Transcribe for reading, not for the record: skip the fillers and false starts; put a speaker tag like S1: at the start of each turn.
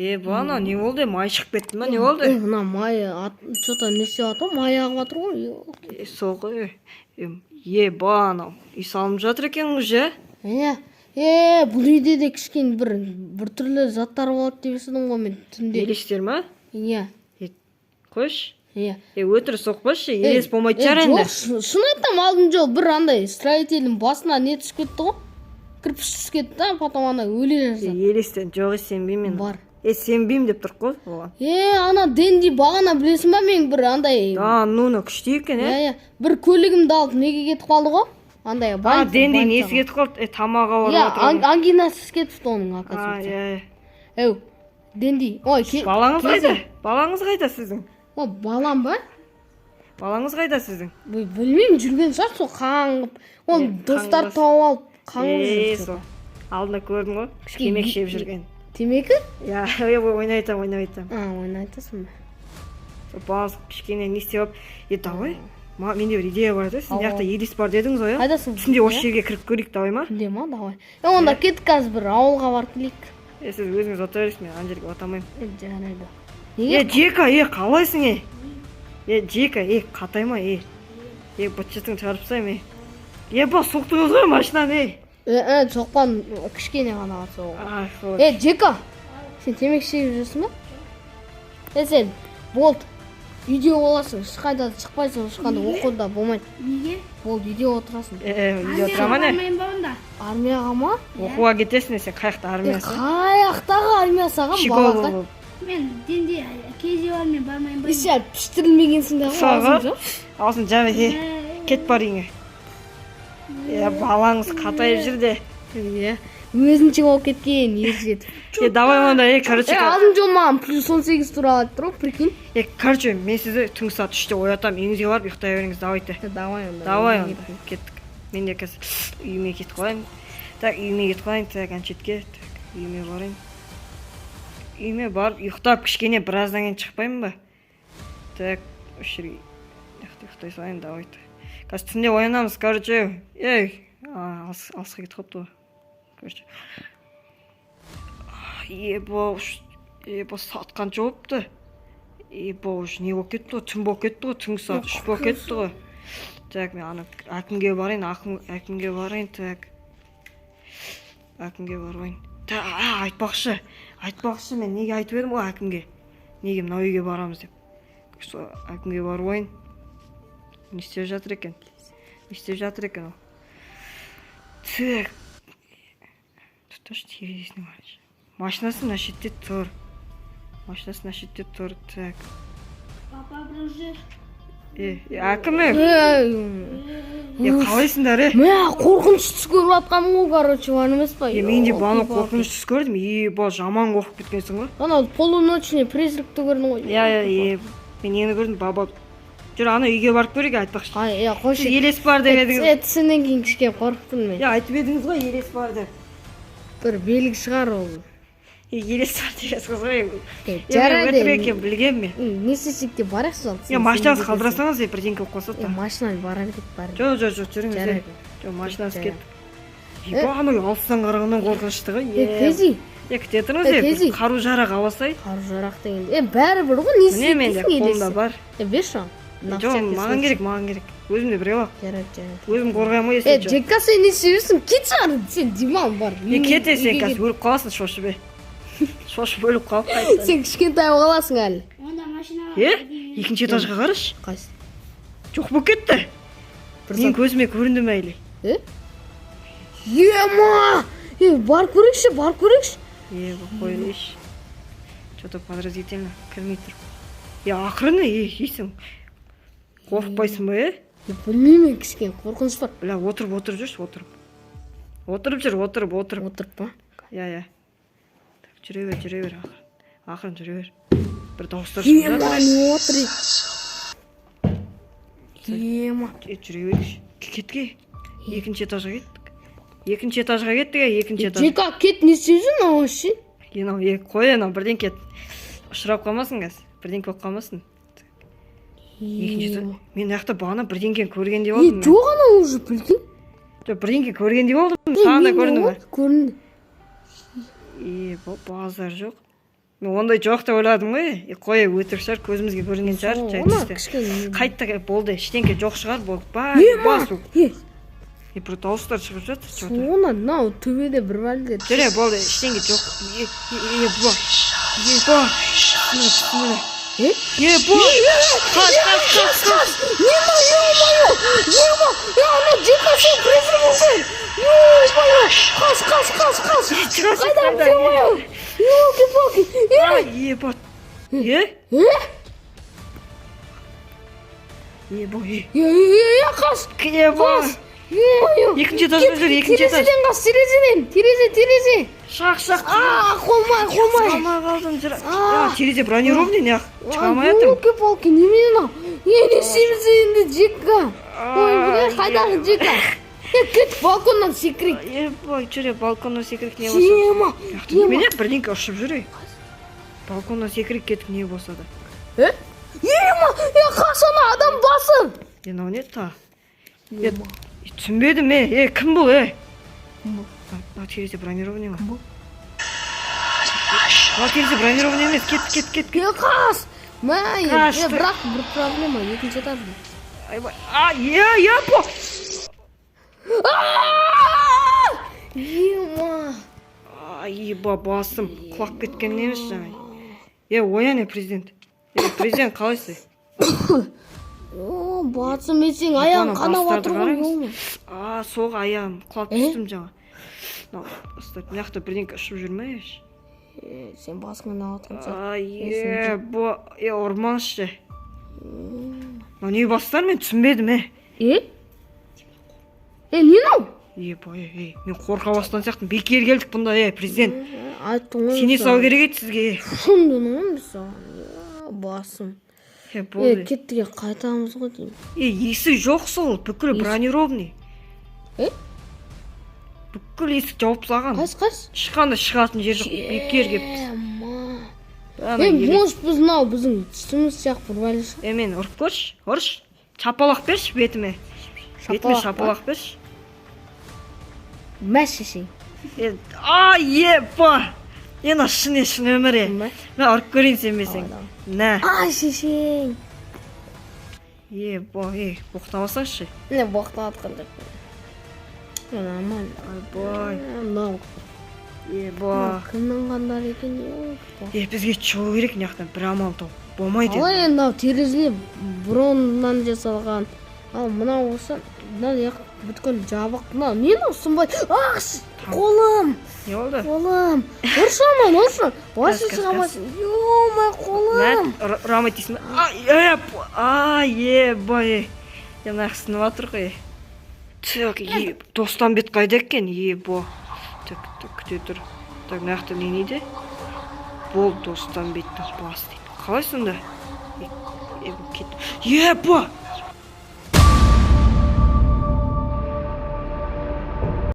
S1: Е, бағана не болды, май шығып кетті ма, не болды?
S2: Е, мына май че-то не істеп жатыр, май ағып жатыр ғой.
S1: Е, сол ғой. Е, бағана үй салынып жатыр екен уже.
S2: Иә, е, бұл үйде де кішкене бір біртүрлі заттар болады деп естідім ғой мен түнде.
S1: Елестер ма?
S2: Иә.
S1: Е, қойшы.
S2: Иә.
S1: Е, өтірік соқпашы, елес болмайтын шығар енді.
S2: Жоқ, шын айтамын, алдын жолы бір андай строительдің басына не түсіп кетті ғой, кірпіш түсіп кетті да, потом ана өле
S1: Е,
S2: жаздады.
S1: елестен жоқ, сенбеймін мен.
S2: Бар.
S1: Е, сенбеймін деп тұр ғой оған.
S2: Е, ана Денди бағана, білесің ба, мен бір андай
S1: А, ну ну, күшті екен.
S2: Иә.
S1: Е.
S2: Иә, бір көлігімді алып неге кетіп қалды ғой андай
S1: А, Денди
S2: больницаға.
S1: несі кетіп қалды? Е, тамағы ауырып
S2: Иә.
S1: жатыр.
S2: Ангинасы кетіпті оның,
S1: А,
S2: оказывается.
S1: иә.
S2: Әу, Денди, ой,
S1: Балаңыз
S2: Кезі.
S1: қайда? Балаңыз қайда сіздің?
S2: О, балам ба?
S1: Балаңыз қайда сіздің?
S2: Ой, білмеймін, жүрген шығар сол қаңғып ол.
S1: Е,
S2: Достар
S1: қаңғыбас.
S2: тауып алып қаңғып
S1: Е,
S2: жүр.
S1: сол алдында көрдім ғой,
S2: Кішкене
S1: темекі шегіп жүрген.
S2: Темекі?
S1: Иә, е, ойнай айтамын, ойнап айтамын.
S2: А, ойнай айтасың ба?
S1: Сол балаңыз кішкене не істеп алып. Е, давай, менде бір идея бар да. Сіз мына жақта елес бар дедіңіз ғой, иә?
S2: Қайдасың?
S1: Түнде осы жерге кіріп көрейік, давай ма?
S2: Түнде ма? Давай. Е, онда кеттік, қазір бір ауылға барып келейік.
S1: Е, сіз өзіңіз ота бересіз, мен ана жерге бата алмаймын.
S2: Е, жарайды.
S1: Е.
S2: Неге?
S1: Джека, е, қалайсың? Е, е, Джека, е, қатайма, е, е, быт шытыңды шығарып тастаймын. Е, е, ба, соқтыңыз ғой машинаны, е.
S2: Е, е, соқпадым, кішкене ғана соғып.
S1: А, сол.
S2: Е, Джека, сен темекі шегіп жүрсің ба? Е, сен болды, үйде боласың, ешқайда шықпайсың, ешқандай оқуда болмайды.
S3: Неге?
S2: Болды, үйде отырасың.
S1: Е, е, үйде отыра ма, не?
S3: Бармайын ба онда?
S2: Армияға ма?
S1: Оқуға кетесің, сен қай жақта
S2: Е,
S1: армиясы?
S2: қай жақтағы армия саған,
S1: Чикаго
S2: балақай?
S1: болып.
S3: Мен Денди кезі бар, мен бармайын ба?
S2: Е, сен піштірілмегенсің да ғой.
S1: Соғы.
S2: Аузың жоқ.
S1: Аузын жап, е, кет, бар үйіңе. Е, балаңыз қатайып жүр де.
S2: Иә, өзінше болып кеткен ер жетіп.
S1: Е, давай онда, е, короче.
S2: Е, алдын жолы маған +18 туралы айтып тұр ғой, прикинь.
S1: Е, короче, мен сізді түнгі сағат 3-те оятамын, үйіңізге барып ұйықтай беріңіз, давайте.
S2: Е, давай онда.
S1: Давай онда, кеттік. Мен де қазір үйіме кетіп қалайын. Так, үйіме кетіп қалайын, так, ана шетке, так, үйіме барайын. Үйіме барып ұйықтап кішкене біраздан кейін шықпаймын ба? Так, осы жерге, мына жақта ұйықтай салайын, давайте. Қазір түнде оянамыз, короче. Ей, а, алысқа кетіп қалыпты ғой. Короче. Еба, еба, сағат қанша болыпты? Еба, уже не болып кетті ғой, түн болып кетті ғой, түнгі сағат 3 болып кетті ғой. Так, мен ана әкімге барайын, әкімге барайын, так. Әкімге барайын. Так, а, айтпақшы, мен неге айтып едім ғой әкімге? Неге мынау үйге барамыз деп. Сол әкімге барып алайын. Не істеп жатыр екен? Не істеп жатыр екен ол? Так. Тұташ, терезесіне қарашы. Машинасы мына шетте тұр. Машинасы мына шетте тұр. Так.
S3: Папа, бір.
S1: Е, е, әкім, е,
S2: Е,
S1: е, қалайсыңдар, е?
S2: Мә, қорқыныш түс көріп жатқанмын ғой, короче, бар емес па?
S1: Е, мен де бағана қорқыныш түс көрдім. Е, ба, жаман қорқып кеткенсің ғой.
S2: Анау полуночный призракты көрдің ғой.
S1: Иә, иә, е, мен нені көрдім, баба. Жүр, ана үйге барып көрейік, айтпақшы.
S2: Ай, иә, қойшы.
S1: Сіз елес бар деп едіңіз.
S2: Е, түсінен кейін кішкене қорықтым мен.
S1: Иә, айтып едіңіз ғой елес бар деп.
S2: Бір белгі шығар ол.
S1: Е, елес бар деп едіңіз ғой.
S2: Е,
S1: Е, мен
S2: жарайды.
S1: өтірік екенін білгенмін мен.
S2: Не істесек те, барайық сол.
S1: Е, машинаңызды қалдыра салыңыз, е, бірдеңке болып қалса
S2: Е,
S1: та.
S2: машинаны бара берейік, бара.
S1: Жоқ, жоқ, жоқ, жүріңіз, е.
S2: Жарайды.
S1: Жоқ, машинасы
S2: Жарайды.
S1: кеттік. Еба, анау алыстан қарағаннан қорқынышты ғой.
S2: Е, Кези.
S1: Е, күте тұрыңыз,
S2: Е,
S1: е, бір
S2: Кези.
S1: қару жарақ ала салай.
S2: Қару жарақ дегенде, е, бәрібір ғой, не
S1: Міне, менде
S2: істейсің
S1: қолымда
S2: елесі?
S1: бар.
S2: Е, берші маған. На
S1: Жоқ,
S2: всякий
S1: маған
S2: случай.
S1: керек, маған керек. Өзімде біреу ақ.
S2: Жарайды, жарайды.
S1: Өзім қорғаймын ғой,
S2: Е,
S1: если чё.
S2: Джека, сен не істеп жүрсің? Кетші ары, сен демал, бар.
S1: Е, кет, е, сен
S2: Үйге
S1: қазір
S2: кет.
S1: өліп қаласың шошып, е. Шошып өліп қалып қайтадан.
S2: Сен кішкентай болып қаласың әлі.
S3: Онда машинаға.
S1: Е, екінші этажға қарашы.
S2: Қайсы?
S1: Жоқ болып кетті.
S2: Бір
S1: Менің
S2: сағат.
S1: көзіме көрінді ме әлі?
S2: Е? Ема! Е, барып көрейікші, барып көрейікші.
S1: Е, қойшы. Что-то подозрительно, кірмей тұр. Е, ақырын, е, есің. Қорықпайсың ба, е?
S2: Е, білмеймін, кішкене қорқыныш бар.
S1: Бля, отырып, отырып жүрші, отырып. Отырып жүр, отырып, отырып.
S2: Отырып па?
S1: Иә, иә. Так, жүре бер, жүре бер, ақырын. Ақырын жүре бер. Бір дауыстар шығып
S2: Ема,
S1: жатыр.
S2: не отыр? Ема.
S1: Е, жүре берейікші. Кеттік, екінші этажға кеттік. Екінші этажға кеттік, е, екінші этаж.
S2: Джека, кет, не істеп жүрсің мынау вообще?
S1: Енау, е, қой, анау бірдеңке ұшырап қалмасын қазір. Бірдеңке болып қалмасын. Екінші этаж. Мен мына жақта бағана бірдеңкені көргендей
S2: Е,
S1: болдым мен.
S2: жоқ, анау уже, прикинь.
S1: Жоқ, бірдеңке көргендей болдым. Саған да
S2: Е,
S1: көрінді ма?
S2: Көрінді.
S1: Е, базар жоқ. Мен ондай жоқ деп ойладым ғой. Е, қой, өтірік шығар, көзімізге көрінген шығар. Жай
S2: Ана
S1: түсті.
S2: кішкене.
S1: Қайта болды, ештеңке жоқ шығар, болды. Ба,
S2: Ема!
S1: басу.
S2: Е,
S1: Е, бір дауыстар шығып жатыр, что-то.
S2: Соны мынау төбеде бір бәле.
S1: Жүре, болды, ештеңе жоқ. Е, е, е, ба. Е, ба. Бісміллә, бісміллә.
S2: Е?
S1: Е, ба. Қаш, қаш, қаш, қаш.
S2: Ема, ё-моё! Ема! Е, ана Джека, сен призрак болсаң! Ё-моё! Қаш, қаш, қаш, қаш!
S1: Шығасың
S2: Қайда,
S1: қайда?
S2: ё-моё! Ёлки-палки!
S1: А,
S2: Е!
S1: е, ба. Е?
S2: Е?
S1: Е, ба, е.
S2: Е, е, е, қаш!
S1: Е, ба.
S2: Қаш! Ё-моё!
S1: Екінші этажға жүр, екінші этаж.
S2: Терезеден қаш, терезеден! Терезе, терезе!
S1: Шақ, шақ.
S2: А, қолмай, қолмай!
S1: Шыға алмай қалдым, жүр.
S2: А.
S1: А, терезе бронированный, неғып шыға алмай жатырмын.
S2: Ёлки-палки, немене мынау? Е, не істейміз енді, Джека? Ой, бля, қайдағы Джека? Е, кет, балконнан секірейік.
S1: Е, бай, жүре, балконнан секіріп не болса.
S2: Ема, ема.
S1: Немене бірдеңке ұшып жүр, ей. Балконнан секіріп кеттік не болса да.
S2: Е? Ема, е, қаш, ана адам басы!
S1: Е, мынау не та? Е, түсінбедім, е, е, кім бұл, е? Мына терезе бронированный ма?
S2: Кім бұл?
S1: Мына терезе бронированный емес, кет, кет, кет, кет.
S2: Е, қаш! Мә, е,
S1: Қаш,
S2: е, бірақ бір проблема, екінші этаж.
S1: Айбай, а, е, е, бо.
S2: Ема!
S1: Ай, еба, басым құлап кеткен емес жаңа. Е, оян, е, президент. Е, президент, қалайсыз?
S2: О, басым, мен сенің аяғың
S1: Ана
S2: қанап
S1: бастарды
S2: жатыр ғой,
S1: қараңыз.
S2: ема.
S1: А, соқ аяғым, құлап
S2: Е?
S1: түстім жаңа. Мынау, ұстап, мына жақта бірдеңке ұшып жүр ме, еш?
S2: Е, сен басыңа не жатқан сияқты.
S1: Ай, е, бо, е, ұрмаңызшы. Мынау не бастар, мен түсінбедім, е.
S2: Е? Е, не мынау?
S1: Е, бо, е, е, мен қорқа бастаған сияқтымын. Бекер келдік бұнда, е, президент.
S2: Е, айттым ғой.
S1: Сене
S2: мен
S1: салу
S2: саған.
S1: керек еді сізге, е.
S2: Түсіндің ғой мен саған. Е, басым.
S1: Е,
S2: Е,
S1: болды.
S2: кеттік, е, қайтамыз ғой деймін.
S1: Е, есік жоқ сол, бүкіл бронированный.
S2: Е?
S1: Бүкіл есік жауып тастаған.
S2: Қаш, қаш.
S1: Ешқандай шығатын жер жоқ. Бекер келіппіз.
S2: Ема.
S1: Ана
S2: Е,
S1: елес.
S2: может, біз мынау біздің түсіміз сияқты бір бәле шығар.
S1: Е, мен ұрып көрші, ұршы. Шапалақ берші бетіме. Бетіме
S2: Шапалақ па?
S1: шапалақ берші.
S2: Мә, шешең.
S1: Е, а, е, ба. Е, мына шын, е, шын өмір, е.
S2: Мә.
S1: Мә, ұрып көрейін сенбесең.
S2: Давай,
S1: Нә.
S2: Ай, шешең.
S1: Е, ба, е, боқтамасаңшы.
S2: Не, боқтап жатқан жоқпын. Е, нормально.
S1: Ойбай.
S2: Е, мынау
S1: Е, ба.
S2: кімнің қандары екен, е?
S1: Е, бізге шығу керек мына жақтан, бір амал тауып. Болмайды
S2: Ал
S1: енді.
S2: енді мынау терезелер броннан жасалған. Ал мынау болса, мына жақ бүткіл жабық. Мынау не, мынау сынбайды. Ах, қолым,
S1: Не болды?
S2: қолым. Ұршы, аман, ұршы. Вообще
S1: Қас, қас,
S2: шыға
S1: қас.
S2: алмайсың. Ё-моё, қолым.
S1: Мә, ұра алмайды дейсің ба? А, е, а, е, ба, е. Е, мына жақ сынып жатыр ғой. Е. Так, е, Достамбет қайда екен? Е, бо. Так, так, күте тұр. Так, мына жақта не дейді? Бол, Достамбеттің басы дейді. Қалай сонда? Е, е, кет. Е, бо!